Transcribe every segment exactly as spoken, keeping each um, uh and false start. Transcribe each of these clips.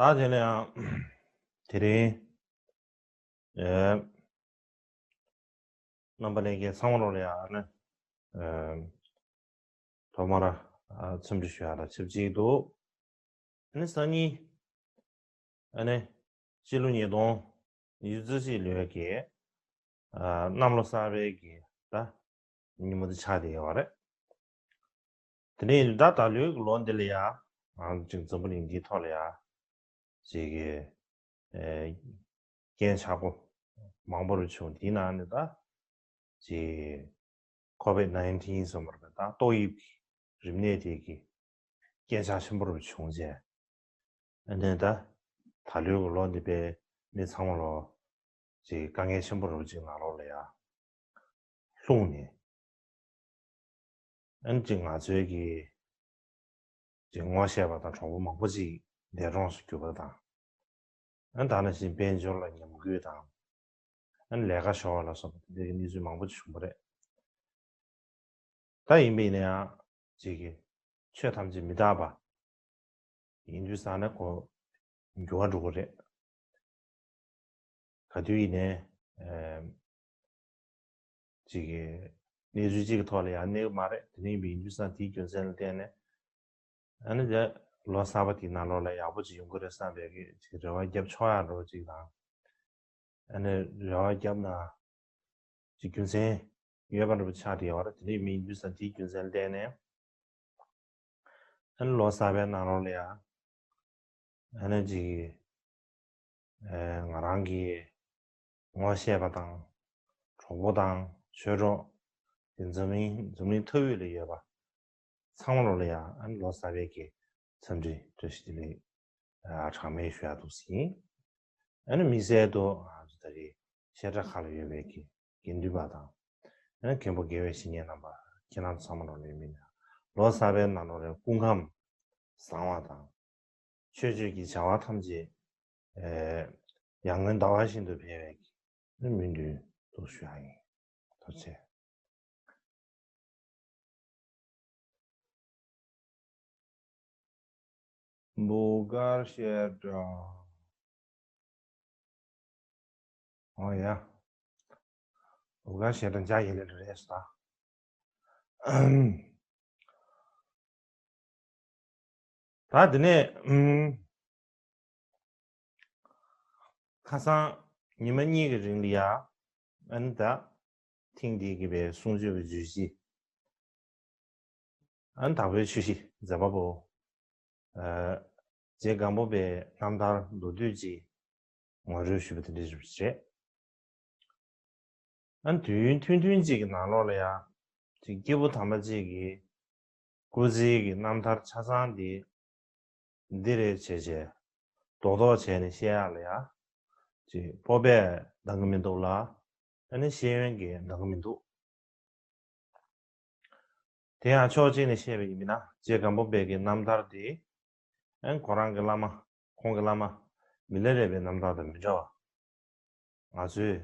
ད་དེ་ལ་ཡང་དེ་རིང་ཨེ་རྣམ་པ་ལྷན་རྒྱས་ཚང་མ་ལོ་ལ་ཡང་ཨ་ནི་ཨེ་ཐོག་མར་ཨ་འཚམས་འདྲི་ཞུ་ཡག་ལ་ཆབས་ཅིག་འདུག་ཨ་ནི་སང་ཉིན་ཨ་ནི་སྤྱི་ལོ་ཉིས་སྟོང་ཉི་ཤུ་རྩ་གཅིག་ལོའི་གི་ཨ་གནམ་ལོ་གསར་པའི་གི་ད་ཉིན་མོ་དེ་ཆགས་བསྡད་ཡོད་རེད། དེ་ནས་ད་ད་ལོའི་གི་ལོ་འདི་ལ་ཡ་ང་ཅིག་འཛམ་བུ་གླིང་འདིའི་ཐོག་ལ་ཡ་ཅིག་གི་ཨེ་རྐྱེན་ཆག་སྒོ་མང་པོ་རུ་བྱུང་། དེའི་ནང་ནས་ད་ཅིག་ཁོ་བིད་ནའིན་ཊིན་ཟེར་བ་རེད། ད་ཏོག་དབྱིབས་ཀྱི་རིམས་ནད་དེ་གི་རྐྱེན་ཆག་ཆེན་པོ་རུ་བྱུང་རྗེས། ཨ་ནི་ད་ད་ལོའི་གི་ལོ་འདི་པའི་མི་ཚང་མ་ལོ་ཅིག་དཀའ་ངལ་ཆེན་པོ་རུ་ཅིག་ནང་ལོགས་ལ་ཡ་ལྷུང་ནས། ཨ་ནི་ཅིག་ང་ཚོའི་གི་ཅིག་ངོ་ཤེས་པ་དང་གྲོགས་པོ་མང་པོ་ཅིག་འདས་གྲོངས་སུ་གྱུར་པ་དང་། ཨ་ནི་ད་ནང་བཞིན་དཔལ་འབྱོར་ལ་ཉམས་རྒུད་དང་། ཨ་ནི་ལས་ཀ་ཤོར་བ་ལ་སོགས་པ་དེ་འདྲའི་གི་གནས་ཚུལ་མང་པོ་ཅིག་བྱུང་པ་རེད། ད་ཡིན་པ་ཡིན་ན་ཡང་ཅིག་གི་ཆོས་ཐམས་ཅད་མི་རྟག་པ་ཡིན་དུས་ཙང་ནས་ཁོ་འགྱུར་བ་འགྲོ་གི་རེད། ག་དུས་ཡིན་ནའི་ཨེམ་ཅིག་གི་གནས་ཚུལ་གཅིག་གི་ཐོག་ལ་ཡང་གནས་གི་མ་རེད། དེ་འདྲ་ཡིན་པ་ཡིན་དུས་ཙང་དེའི་རྒྱུ་མཚན་ལ་བརྟེན་ནས་ཨ་ནི་དེ་ལོ་གསར་པ་དེའི་ནང་ལོགས་ལ་ཡག་པོ་ཅིག་ཡོང་གི་རེད་བསམ་པའི་གི་ཅིག་རེ་བ་རྒྱབ་ཆོག་ཡག་འདྲ་བོ་ཅིག་དང་། ཨ་ནི་རེ་བ་བརྒྱབ་ན་ཅིག་རྒྱུ་མཚན་ཡོད་པ་འདྲ་པོ་ཆགས་བསྡད་ཡོད་རེད། དེ་འདྲ་མིན་དུས་ཙང་དེའི་རྒྱུ་མཚན་བརྟེན་ནས་ཨ་ནི་ལོ་གསར་པའི་ནང་ལོགས་ལ་ཡང་ཨ་ནི་ཅིག་ཨེ་ང་རང་གི་ངོ་ཤེས་པ་དང་གྲོགས་པོ་དང་ཆོས་གྲོགས་དེ་འཛམ་གླིང་འཛམ་གླིང་མཐའ་དབུས་ལ་ཡོད་པ་ཚང་མ་ལོ་ལ་ཡང་ཨ་ནི་ལོ་གསར་པའི་གི་འཚམས་འདྲི་བཀྲ་ཤིས་བདེ་ལེགས་ཨ་གྲངས་མེད་ཞུ་ཡག་འདུག་ཟིན། ཨ་ནི་དམིགས་བསལ་དུ་ང་ཚོ་ད་རེས་བཤད་གྲྭ་ཁག་ལ་ཡོད་པའི་གི་དགེ་འདུན་པ་དང་། ཨ་ནི་མཁན་པོ་དགེ་བའི་བཤེས་གཉེན་རྣམ་པ་ཁྱེད་རང་ཚོ་ཚང་མ་ལོ་ལ་ཡང་མིན་ན་ལོ་གསར་པའི་ནང་ལོ་ལ་སྐུ་ཁམས་བཟང་བ་དང་། ཆོས་སྤྱོད་ཀྱི་བྱ་བ་ཐམས་ཅད་ཨེ་ཡར་ངོའི་ཟླ་བ་བཞིན་དུ་འཕེལ་བའི་གི་སྨོན་འདུན་དུ་ཞུ་ཡག་ཡིན། ཐུགས་རྗེ་ཆེ། འབུ་དཀར་བཤད་གྲྭ། ཨོ་ཡ། འབུ་དཀར་བཤད་གྲྭ་འཇའ་ཡི་ལེ་རེད་ས། ད་དེ་ནས་ཨུམ། ཁ་སང་ཉི་མ་གཉིས་ཀྱི་རིང་ལ་ཡ་ཨ་ནི་ད་ཐེངས་འདིའི་གི་པའི་གསུང་ཆོས་ཀྱི་བརྗོད་གཞི། ཨ་ནི་དྭགས་པོའི་ཆོས་གཞི་མཛད་པ་པོ། ཨ་རྗེ་སྒམ་པོ་པའི་རྣམ་ཐར་མདོར་བསྡུས་ཅིག་ངོ་སྤྲོད་ཞུས་པ་དེ་འདྲ་ཞིག་རེད། ཨ་ནི་དུས་ཡུན་ཐུང་ཐུང་ཅིག་གི་ནང་ལོགས་ལ་ཡ་ཅིག་སྐྱེས་བུ་དམ་པ་ཅིག་གིས་སྐུ་ཚེའི་གི་རྣམ་ཐར་ཆ་ཚང་འདི་འདི་རེད་བྱས་བྱས་རྡོག་རྡོག་བྱས་ནས་བཤད་ཡག་ལ་ཡ་ཅིག་སྤོབས་པས་འདང་གི་མི་འདུག་ལ། ཨ་ནི་ཤེས་ཡོན་གྱིས་འདང་གི་མི་འདུག་དེ་ཡང་ཕྱོགས་གཅིག་ནས་བཤད་པ་ཡིན་ན་རྗེ་སྒམ་པོ་པའི་གི་རྣམ་ཐར་དེ་ཨ་ནི་ཁོ་རང་གི་བླ་མ་ཁོང་གི་བླ་མ་མི་ལ་རས་པའི་རྣམ་ཐར་དང་མི་འདྲ་བ། ང་ཚོས་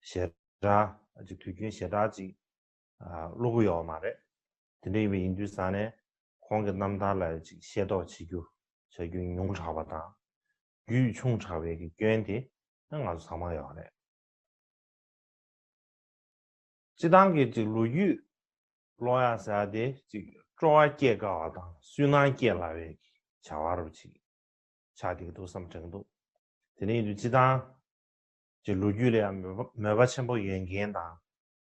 ཞེ་དྲག་ཅིག་དུས་རྒྱུན་ཞེ་དྲག་ཅིག་ཨ་ཀློག་གི་ཡོད་མ་རེད། དེ་འདྲ་ཡིན་པ་ཡིན་དུས་ཙང་ནས་ཁོང་གི་རྣམ་ཐར་ལ་ཅིག་ཤེས་རྟོགས་བྱེད་རྒྱུ་བྱ་རྒྱུ་ཉུང་དྲགས་པ་དང་རྒྱུས་ཆུང་དྲགས་པའི་གི་སྐྱོན་དེ་ང་ཚོ་ཚང་མ་ཡོད་རེད། སྤྱི་བཏང་གི་ཅིག་ལོ་རྒྱུས་ཀློག་ཡག་ཟེར་ཡག་དེ་ཅིག་སྤྲོ་བ་སྐྱེ་དཀའ་བ་དང་སུན་སྣང་སྐྱེ་སླ་བའི་བྱ་བ་རུ་ཅིག་ཆགས་བསྡད་ཀྱི་འདུག་བསམ་དྲན་གྱི་འདུག་དེ་ནས་ཡིན་དུས་སྤྱི་བཏང་ཅིག་ལོ་རྒྱུས་ལ་ཡང་མོས་པ་མོས་པ་ཆེན་པོ་ཡོད་མཁན་དང་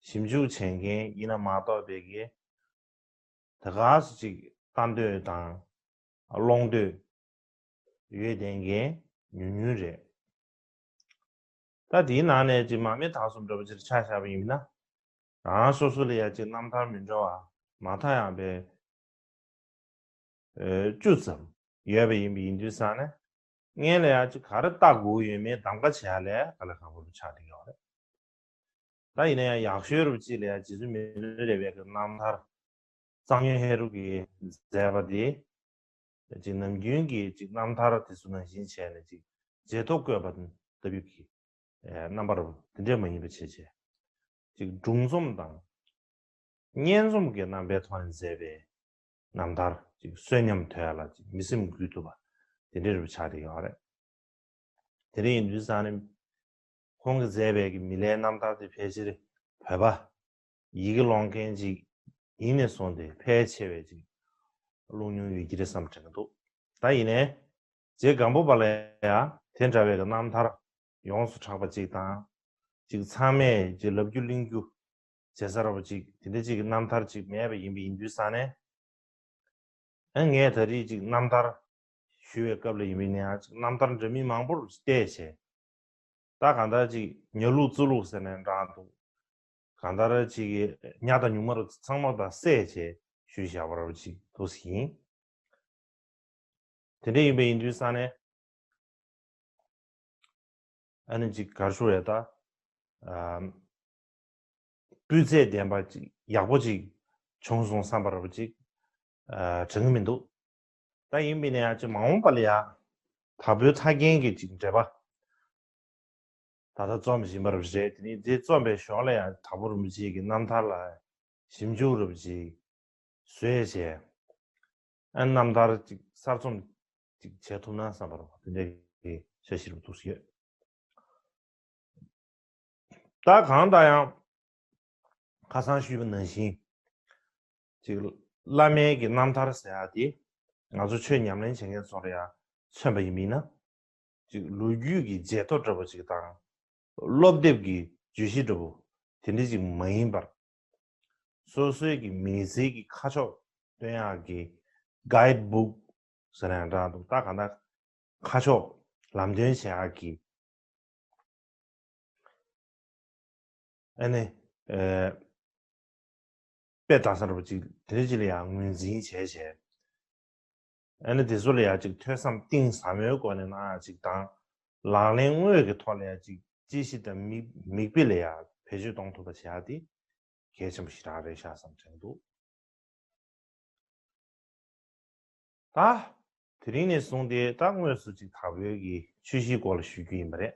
ཞིབ་འཇུག་བྱེད་མཁན་ཡིན་ན་མ་གཏོགས་པའི་གི་ད་ག་སུ་ཅིག་ལྟ་འདོད་དང་ཀློང་འདོད་ཡོད་བསྡད་མཁན་ཉུང་ཉུང་རེད། ད་དེའི་ནང་ནས་ཅིག་མ་མི་དྭགས་གསུམ་འདྲ་པོ་ཅིག་ཆ་བཞག་པ་ཡིན་ན། རང་སོ་སོ་ལ་ཡ་ཅིག་རྣམ་ཐར་མི་འདྲ་བ་མ་མཐའ་ཡང་པའི་བཅུ་ཙམ་ཡོད་པ་ཡིན་པ་ཡིན་དུས་ཙང་ནས་སྔོན་ལ་ཡ་ཅིག་ག་རེ་ལྟ་དགོས་ཡོད་མེད་གདམ་ག་བྱེད་ཡ་ལས་དཀའ་ལས་ཁག་པོ་རུ་ཆགས་བསྡད་ཡོད་རེད། ད་ཡིན་ན་ཡང་ཡག་ཤོས་རུ་ཅིག་ལ་ཡ་རྗེ་བཙུན་མི་ལ་རས་པའི་གི་རྣམ་ཐར་གཙང་སྨྱོན་ཧེ་རུ་གིས་མཛད་པ་དེ། ཅིག་ནམ་རྒྱུན་གྱི་ཅིག་རྣམ་ཐར་དེ་ཚོ་ནང་བཞིན་བྱས་ནས་ཅིག་བརྗེད་ཐོ་བཀོད་པ་ལྟ་བུའི་གི་རྣམ་པ་རུ་དེ་འདྲས་མ་ཡིན་པ་བྱས་བྱས། ཅིག་སྒྲུང་རྩོམ་དང་སྙན་རྩོམ་གྱི་རྣམ་པའི་ཐོག་ནས་མཛད་པའི་རྣམ་ཐར་ཅིག་གསོན་ཉམས་དོད་ཡ་ལ་ཅིག་མི་སེམས་འགུལ་ཐུབ་པ། དེ་འདྲའི་རུ་ཆགས་བསྡད་ཡོད་རེད། དེ་འདྲ་ཡིན་དུས་ཙང་ནས་ཁོང་གིས་མཛད་པའི་གི་མི་ལའི་རྣམ་ཐར་དེ་ཕལ་ཆེར་བོད་པ་ཡི་གེ་ཀློག་མཁན་ཅིག་ཡིན་ནས་བཟུང་སྟེ་ཕལ་ཆེ་བས་ཅིག་ཀློག་མྱོང་ཡོད་ཀྱི་རེད་བསམ་དྲན་གྱི་འདུག་ད་ཡིན་ནའི་རྗེ་སྒམ་པོ་པ་ལ་ཡང་དེ་འདྲ་བའི་གི་རྣམ་ཐར་ཡོངས་སུ་གྲགས་པ་ཅིག་དང་། ཅིག་ཚང་མས་ཅིག་ལབ་རྒྱུ་གླེང་རྒྱུ་བྱེད་ས་ར་བ་ཅིག་དེ་འདྲ་ཅིག་གི་རྣམ་ཐར་ཅིག་མེད་པ་ཡིན་པ་ཡིན་དུས་ཙང་ནས། ཨ་ངས་ད་རེས་ཅིག་རྣམ་ཐར་ཞུ་བའི་སྐབས་ལ་ཡིན་པ་ཡིན་ན་ཡང་ཅིག་རྣམ་ཐར་འདྲ་མིན་མང་པོར་བལྟས་བྱས། ད་གང་ལྟར་ཅིག་ཉ་ལུག་རྩི་ལུག་ཟེར་ནས་འདྲ་འདུག་གང་ལྟར་ཅིག་གི་ཉ་དང་ཉུང་མ་རུ་ཚང་མ་དང་བསྲེས་བྱས་ཞུས་བཞག་པ་ར་བ་ཅིག་འདུག་ཟིན། དེ་འདྲ་ཡིན་པ་ཡིན་དུས་ཙང་ནས། ཨ་ནི་ཅིག་གར་ཞུ་རེད་ད། ཨ། སྤུས་ཚད་ལྡན་པ་ཅིག་ཡག་པོ་ཅིག་བྱུང་སོང་བསམ་པ་ར་བ་ཅིག་ཨ། དྲན་གྱི་མི་འདུག་ད་ཡིན་པ་ཡིན་ན་ཡང་ཅིག་མ་འོངས་པ་ལ་ཡང་དྭགས་པོའི་ཐར་རྒྱན་གྱི་ཅིག་འགྲེལ་པ་ད་ལྟ་རྩོམ་བཞིན་པ་ར་བ་རེད། དེ་ནི་དེ་རྩོམ་པའི་ཞོར་ལ་ཡང་དྭགས་པོ་རིན་པོ་ཆེ་གི་རྣམ་ཐར་ལ་ཞིབ་འཇུག་ར་བ་ཅིག་བཟོས་བྱས། ཨ་རྣམ་ཐར་ཅིག་གསར་རྩོམ་ཅིག་བྱེད་ཐུབ་ན་བསམ་པ་ར་བ་དེ་འདྲའི་གི་འཆར་གཞི་རུ་འདུག་སེ་ཡོད། ད་གང་ལྟར་ཡང་ཁ་སང་ཞུས་པ་ནང་བཞིན་ཅིག་བླ་མའི་གི་རྣམ་ཐར་ཟེར་ཡག་དེ་ང་ཚོ་ཆོས་ཉམས་ལེན་བྱེད་མཁན་ཚོ་ལ་ཡང་མཚོན་པ་ཡིན་མིན་ན། ཅིག་ལོ་རྒྱུས་ཀྱི་བརྗེད་ཐོ་འདྲ་པོ་ཅིག་དང་། སློབ་དེབ་ཀྱི་བརྗོད་གཞི་འདྲ་པོ་དེ་འདྲ་ཅིག་མ་ཡིན་པར། སོ་སོའི་གི་མི་ཚེ་གི་ཁ་ཕྱོགས་སྟོན་ཡག་གི་guide book ཟེར་ན་ཡང་འདྲ་འདུག་ད་གང་ལྟར་ཁ་ཕྱོགས་ལམ་སྟོན་བྱེད་ཡག་གི་ཨ་ནི། ཨེ། དཔེ་གྲགས་ས་འདྲ་པོ་ཅིག་དེ་འདྲ་ཅིག་ལ་ཡང་ངོས་འཛིན་བྱས་བྱས། ཨ་ནི་དེ་ཚོ་ལ་ཡང་ཅིག་ཐོས་བསམ་གཏིང་ཟབ་མོའི་སྒོ་ནས་གནང་ཡག་ཅིག་དང་། ལག་ལེན་དངོས་ཀྱི་ཐོག་ལ་ཡང་ཅིག་དཔྱད་གཞི་དང་མིག་མིག་དཔེ་ལ་ཡང་བེད་སྤྱོད་གཏོང་ཐུབ་པ་བྱེད་ཡག་དེ་གལ་ཆེན་པོ་ཞེ་དྲག་རེད་ཤག་བསམ་དྲན་འདུག་ད། དེ་རིང་ནས་བཟུང་སྟེ་ད་དངོས་སུ་ཅིག་དྭགས་པོའི་གི་ཆོས་གཞིའི་སྐོར་ལ་ཞུ་རྒྱུ་ཡིན་པ་རེད།